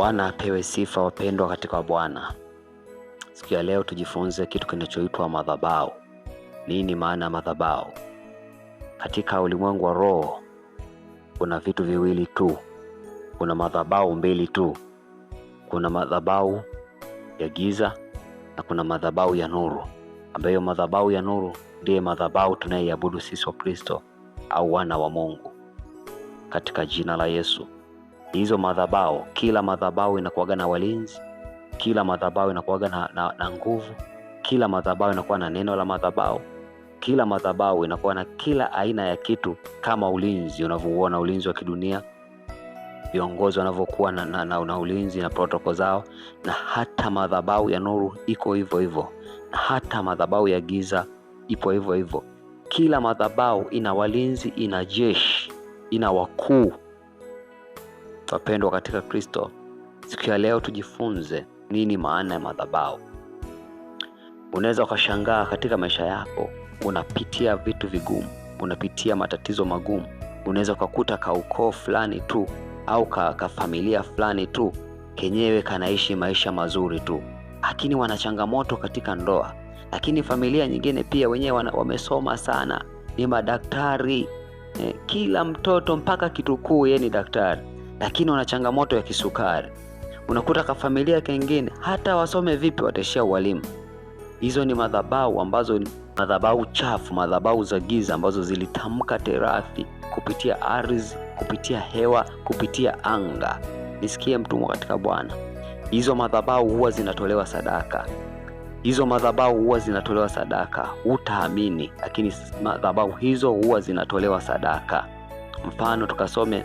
Bwana apewe sifa, wapendwa katika Bwana. Siku ya leo tujifunze kitu kinachoitwa madhabahu. Nini maana ya madhabahu? Katika ulimwengu wa roho kuna vitu viwili tu, kuna madhabahu mbili tu. Kuna madhabahu ya giza na kuna madhabahu ya nuru, ambayo madhabahu ya nuru ndiye madhabahu tunayoiabudu sisi wa Kristo au wana wa Mungu katika jina la Yesu. Hizo madhabahu, kila madhabahu inakuwaga na walinzi, kila madhabahu inakuwaga na nguvu, kila madhabahu inakuwa na neno la madhabahu, kila madhabahu inakuwa na kila aina ya kitu, kama ulinzi unavyouona, ulinzi wa kidunia, viongozi wanavyokuwa na ulinzi na protokoli zao, na hata madhabahu ya nuru iko hivyo hivyo, na hata madhabahu ya giza ipo hivyo hivyo. Kila madhabahu ina walinzi, ina jeshi, ina wakuu. Wapendwa katika Kristo, siku ya leo tujifunze nini maana ya madhabahu. Unaweza ukashangaa katika maisha yako unapitia vitu vigumu, unapitia matatizo magumu. Unaweza ukakuta kaukoo fulani tu au kafamilia fulani tu kenyewe kanaishi maisha mazuri tu, lakini wana changamoto katika ndoa. Lakini familia nyingine pia wenyewe wamesoma sana, ni madaktari, kila mtoto mpaka kitukuu yeye ni daktari, lakini wana changamoto ya kisukari. Unakuta kafamilia kengine hata wasome vipi wataishia ualimu. Hizo ni madhabahu ambazo madhabahu chafu, madhabahu za giza ambazo zilitamka terafi kupitia ardhi, kupitia hewa, kupitia anga. Nisikie mtumwa katika Bwana, hizo madhabahu huwa zinatolewa sadaka. Hizo madhabahu huwa zinatolewa sadaka, utaamini, lakini madhabahu hizo huwa zinatolewa sadaka. Mfano tukasome,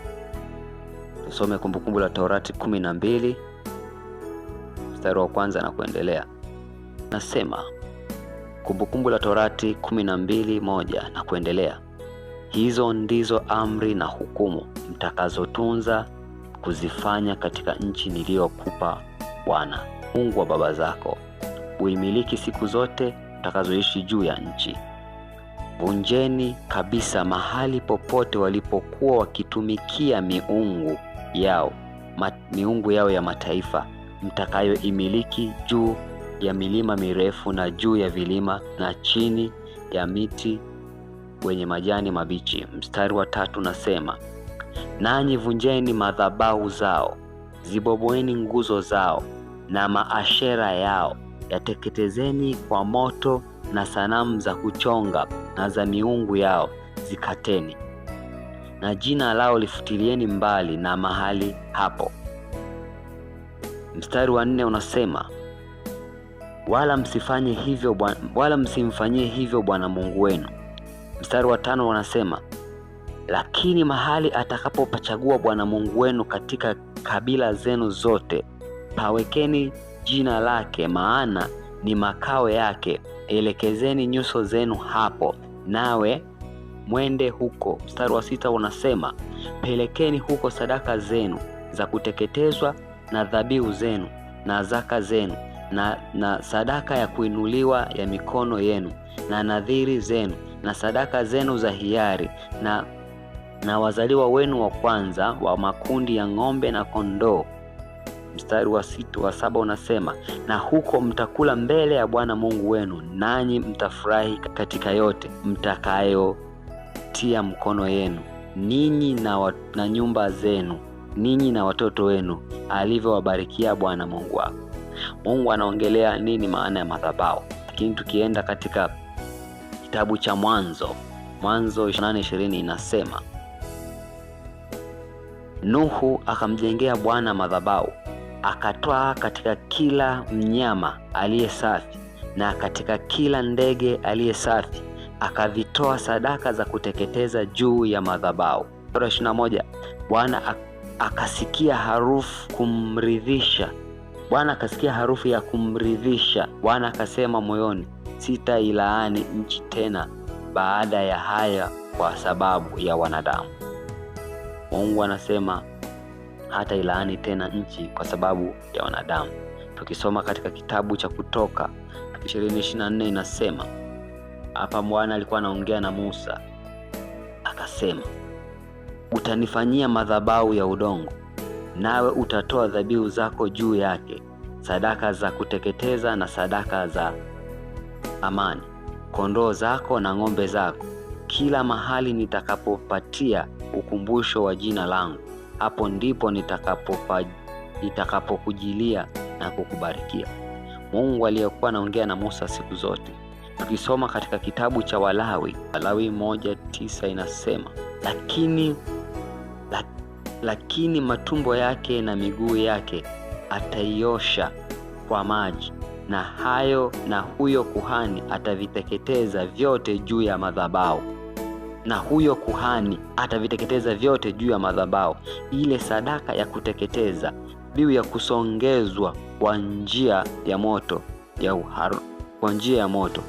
tusome Kumbukumbu la Torati 12 mstari wa kwanza na kuendelea. Nasema Kumbukumbu la Torati 12:1 na kuendelea. Hizo ndizo amri na hukumu mtakazotunza kuzifanya katika nchi niliyokupa Bwana Mungu wa baba zako, uimiliki siku zote mtakazoishi juu ya nchi. Vunjeni kabisa mahali popote walipokuwa wakitumikia miungu yao, miungu yao ya mataifa mtakayoimiliki, juu ya milima mirefu na juu ya vilima na chini ya miti wenye majani mabichi. Mstari wa 3 nasema, nanyi vunjeni madhabahu zao, zibomoeni nguzo zao na maashera yao, yateketezeni kwa moto, na sanamu za kuchonga na za miungu yao zikateni, na jina lao lifutilieni mbali na mahali hapo. Mstari wa 4 unasema, wala msifanye hivyo, wala msimfanyie hivyo Bwana Mungu wenu. Mstari wa 5 unasema, lakini mahali atakapopachagua Bwana Mungu wenu katika kabila zenu zote, pawekeni jina lake, maana ni makao yake. Elekezeni nyuso zenu hapo, nawe mwende huko. Mstari wa 6 unasema, pelekeni huko sadaka zenu za kuteketezwa na dhabihu zenu na zaka zenu na sadaka ya kuinuliwa ya mikono yenu na nadhiri zenu na sadaka zenu za hiari na wazaliwa wenu wa kwanza wa makundi ya ng'ombe na kondoo. Mstari wa 7 unasema, na huko mtakula mbele ya Bwana Mungu wenu, nanyi mtafurahi katika yote mtakayotia mkono yenu, ninyi na nyumba zenu, ninyi na watoto wenu, alivyowabarikia Bwana Mungu wako. Mungu anaongelea nini maana ya madhabahu? Lakini tukienda katika kitabu cha Mwanzo, Mwanzo 8:20 inasema, Nuhu akamjengea Bwana madhabahu, akatwaa katika kila mnyama aliye safi na katika kila ndege aliye safi, akavitoa sadaka za kuteketeza juu ya madhabahu. 21, Bwana akasikia harufu kumridhisha. Bwana akasikia harufu ya kumridhisha. Bwana akasema moyoni, sitailaani nchi tena baada ya haya kwa sababu ya wanadamu. Mungu anasema hata ilaani tena nchi kwa sababu ya wanadamu. Tukisoma katika kitabu cha Kutoka 20:24 inasema, hapa Bwana alikuwa anaongea na Musa akasema, utanifanyia madhabahu ya udongo Nawe utatoa dhabihu zako juu yake, sadaka za kuteketeza na sadaka za amani, kondoo zako na ng'ombe zako. Kila mahali nitakapopatia ukumbusho wa jina langu, hapo ndipo nitakapokujilia na kukubarikia. Mungu aliyekuwa anaongea na Musa siku zote. Tukisoma katika kitabu cha Walawi, Walawi 1:9 inasema, lakini matumbo yake na miguu yake ataiosha kwa maji, na hayo na huyo kuhani ataviteketeza vyote juu ya madhabahu. Na huyo kuhani ataviteketeza vyote juu ya madhabahu, ile sadaka ya kuteketeza, dhabihu ya kusongezwa kwa njia ya moto kwa njia ya moto,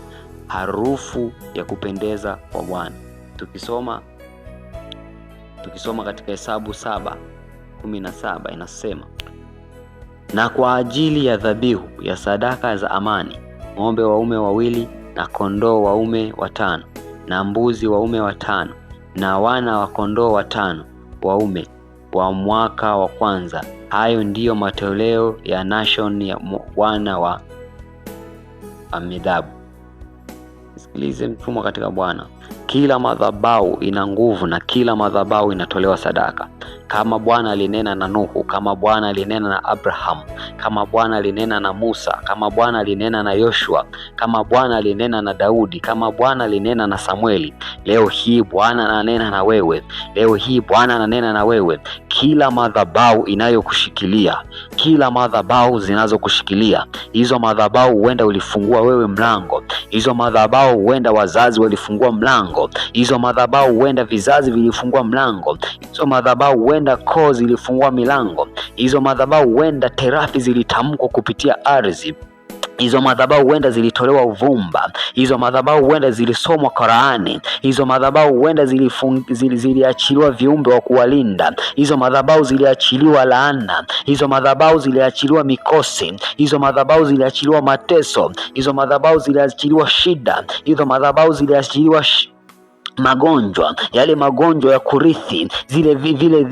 harufu ya kupendeza kwa Bwana. Tukisoma katika Hesabu 7:17 inasema, na kwa ajili ya dhabihu ya sadaka za amani, ng'ombe waume 2 na kondoo waume 5 na mbuzi waume 5 na wana wa kondoo 5 waume wa mwaka wa kwanza. Hayo ndiyo matoleo ya Nashon ya wana wa Amidhabu. Sikilize mtumwa katika Bwana. Kila madhabahu ina nguvu na kila madhabahu inatolewa sadaka. Kama Bwana alinena na Nuhu, kama Bwana alinena na Abraham, kama Bwana alinena na Musa, kama Bwana alinena na Yoshua, kama Bwana alinena na Daudi, kama Bwana alinena na Samueli, leo hii Bwana ananena na wewe. Leo hii Bwana ananena na wewe. Kila madhabahu inayokushikilia, kila madhabahu zinazokushikilia, hizo madhabahu huenda ulifungua wewe mlango, hizo madhabahu huenda wazazi walifungua mlango, hizo madhabahu huenda vizazi vilifungua mlango, hizo madhabahu huenda koo zilifungua milango, hizo madhabahu huenda terafi zilitamkwa kupitia ardhi, hizo madhabahu huenda zilitolewa uvumba, hizo madhabahu huenda zilisomwa Qurani, hizo madhabahu huenda ziliachiliwa viumbe wa kuwalinda, hizo madhabahu ziliachiliwa laana, hizo madhabahu ziliachiliwa mikosi, hizo madhabahu ziliachiliwa mateso, hizo madhabahu ziliachiliwa shida, hizo madhabahu ziliachiliwa magonjwa, yale magonjwa ya kurithi,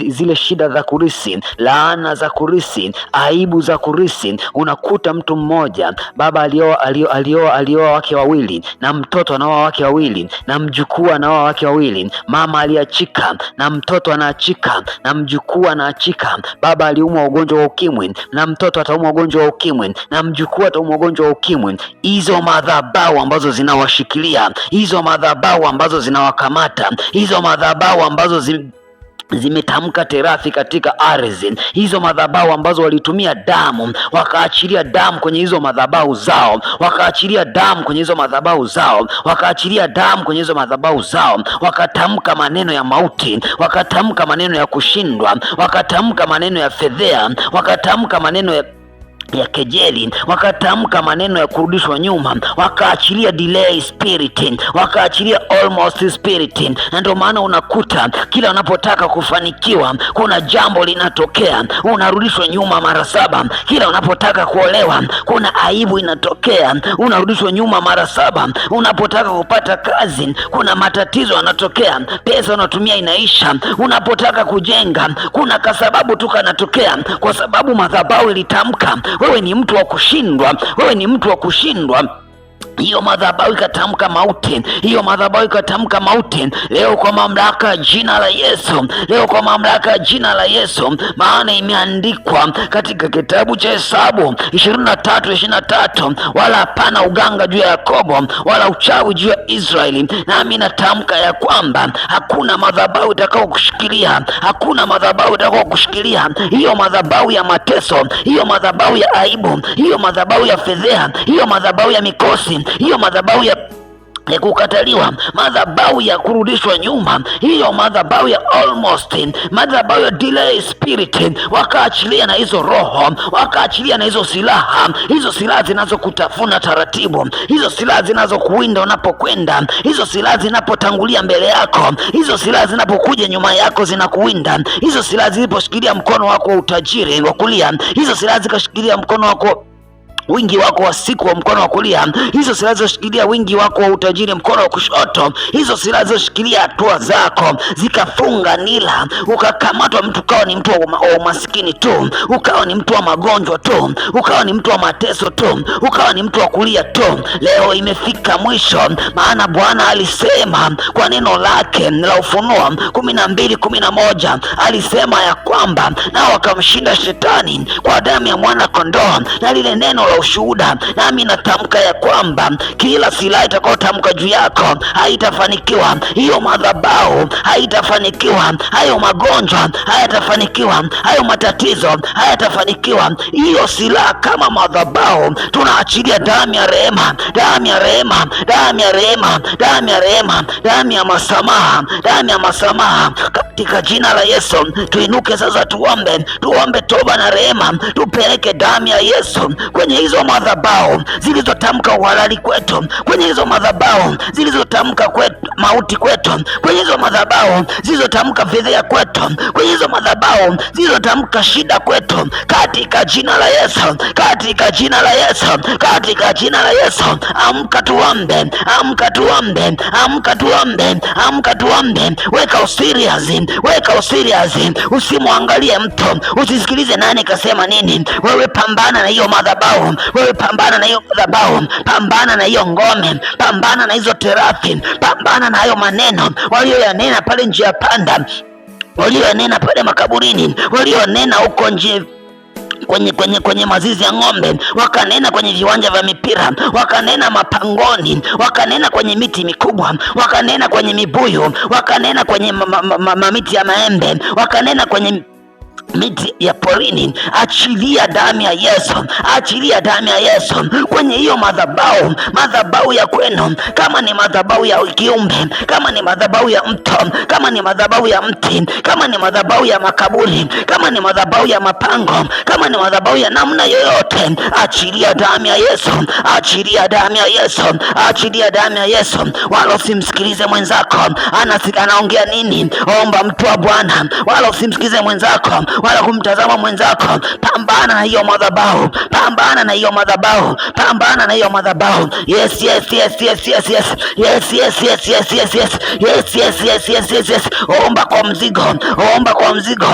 zile shida za kurithi, laana za kurithi, aibu za kurithi. Unakuta mtu mmoja baba alioa wake wawili, na mtoto anaoa wake wawili, na mjukuu anaoa wake wawili. Mama aliachika na mtoto anaachika na mjukuu anaachika. Baba aliumwa ugonjwa wa ukimwi na mtoto ataumwa ugonjwa wa ukimwi na mjukuu ataumwa ugonjwa wa ukimwi. Hizo madhabahu ambazo zinawashikilia, hizo madhabahu ambazo zinawakamata, hizo madhabahu ambazo zimetamka terafi katika ardhi, hizo madhabahu ambazo walitumia damu, wakaachilia damu kwenye hizo madhabahu zao, wakaachilia damu kwenye hizo madhabahu zao, wakaachilia damu kwenye hizo madhabahu zao, wakatamka maneno ya mauti, wakatamka maneno ya kushindwa, wakatamka maneno ya fedhea, wakatamka maneno ya kejeli, wakatamka maneno ya kurudishwa nyuma, wakaachilia delay spirit, wakaachilia almost spirit. Na ndio maana unakuta kila unapotaka kufanikiwa kuna jambo linatokea, unarudishwa nyuma mara 7. Kila unapotaka kuolewa kuna aibu inatokea, unarudishwa nyuma mara 7. Unapotaka kupata kazi kuna matatizo yanatokea, pesa unatumia inaisha. Unapotaka kujenga kuna kasababu tu kanatokea, kwa sababu madhabahu ilitamka wewe ni mtu wa kushindwa, wewe ni mtu wa kushindwa. Hiyo madhabahu ikatamka mauti, hiyo madhabahu ikatamka mauti. Leo kwa mamlaka jina la Yesu, leo kwa mamlaka jina la Yesu, maana imeandikwa katika kitabu cha Hesabu 23:23, wala hapana uganga juu ya Yakobo wala uchawi juu ya Israeli. Nami natamka ya kwamba hakuna madhabahu itakayokushikilia, hakuna madhabahu itakayokushikilia. Hiyo madhabahu ya mateso, hiyo madhabahu ya aibu, hiyo madhabahu ya fedheha, hiyo madhabahu ya mikosi, hiyo madhabahu ya kukataliwa, madhabahu ya kurudishwa nyuma, hiyo madhabahu ya almost, madhabahu ya delay spirit, wakaachilia na hizo roho, wakaachilia na hizo silaha, hizo silaha zinazokutafuna taratibu, hizo silaha zinazokuwinda unapokwenda, hizo silaha zinapotangulia mbele yako, hizo silaha zinapokuja nyuma yako zinakuwinda, hizo silaha ziliposhikilia mkono wako wa utajiri wa kulia, hizo silaha zikashikilia mkono wako wingi wako wa siku wa mkono wa kulia, hizo silaha zilizoshikilia wingi wako wa utajiri mkono wa kushoto, hizo silaha zilizoshikilia hatua zako zikafunga nila, ukakamatwa mtu, ukawa ni mtu wa umasikini tu, ukawa ni mtu wa magonjwa tu, ukawa ni mtu wa mateso tu, ukawa ni mtu wa kulia tu. Leo imefika mwisho, maana Bwana alisema kwa neno lake la Ufunuo 12:11 alisema ya kwamba nao wakamshinda shetani kwa damu ya mwana kondoo na lile neno la ushuhuda. Nami natamka ya kwamba kila silaha itakayotamka juu yako haitafanikiwa, hiyo madhabahu haitafanikiwa, hayo magonjwa hayatafanikiwa, hayo matatizo hayatafanikiwa. Hiyo silaha kama madhabahu, tunaachilia damu ya rehema, damu ya rehema, damu ya rehema, damu ya rehema, damu ya masamaha, damu ya masamaha katika jina la Yesu. Tuinuke sasa, tuombe, tuombe toba na rehema, tupeleke damu ya Yesu kwenye hizo madhabahu zilizotamka uhalali kwetu, kwenye hizo madhabahu zilizotamka kwetu mauti kwetu, kwenye hizo madhabahu zilizotamka fedheha kwetu, kwenye hizo madhabahu zilizotamka shida kwetu, katika jina la Yesu, katika jina la Yesu, katika jina la Yesu. Amka tuombe, amka tuombe, amka tuombe, amka tuombe. Weka userious, weka userious, usimwangalie mtu, usisikilize nani kasema nini. Wewe pambana na hiyo madhabahu, wewe pambana na hiyo madhabahu, pambana na hiyo ngome, pambana na hizo terafi, pambana na hayo maneno walioyanena pale njia panda, walioyanena pale makaburini, walionena huko nje kwenye mazizi ya ng'ombe, wakanena kwenye viwanja vya mipira, wakanena mapangoni, wakanena kwenye miti mikubwa, wakanena kwenye mibuyu, wakanena kwenye miti ya maembe, wakanena kwenye miti ya porini. Achilia damu ya Yesu, achilia damu ya Yesu kwenye hiyo madhabahu, madhabahu ya kwenu, kama ni madhabahu ya kiumbe, kama ni madhabahu ya mto, kama ni madhabahu ya mti, kama ni madhabahu ya makaburi, kama ni madhabahu ya mapango, kama ni madhabahu ya namna yoyote, achilia damu ya Yesu, achilia damu ya Yesu, achilia damu ya Yesu. Wala usimsikilize mwenzako anaongea nini. Omba mtu wa Bwana, wala usimsikilize mwenzako wala kumtazama mwenzako. Pambana na hiyo madhabahu, pambana na hiyo madhabahu, pambana na hiyo madhabahu. Yes, yes, yes, yes, yes, yes, yes, yes, yes, yes, yes, yes, yes, yes, yes, yes, yes, yes. Omba kwa mzigo, omba kwa mzigo,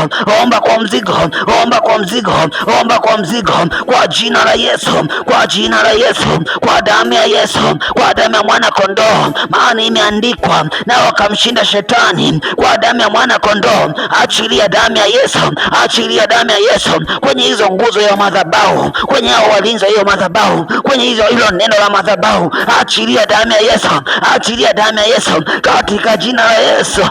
omba kwa mzigo, omba kwa mzigo, omba kwa mzigo, kwa jina la Yesu, kwa jina la Yesu, kwa damu ya Yesu, kwa damu ya mwana kondoo, maana imeandikwa, nao wakamshinda shetani kwa damu ya mwana kondoo. Achilia damu ya Yesu, achilia damu ya Yesu kwenye hizo nguzo ya madhabahu, kwenye hao walinzi hiyo madhabahu, kwenye hizo hilo neno la madhabahu, achilia damu ya Yesu, achilia damu ya Yesu katika jina la Yesu.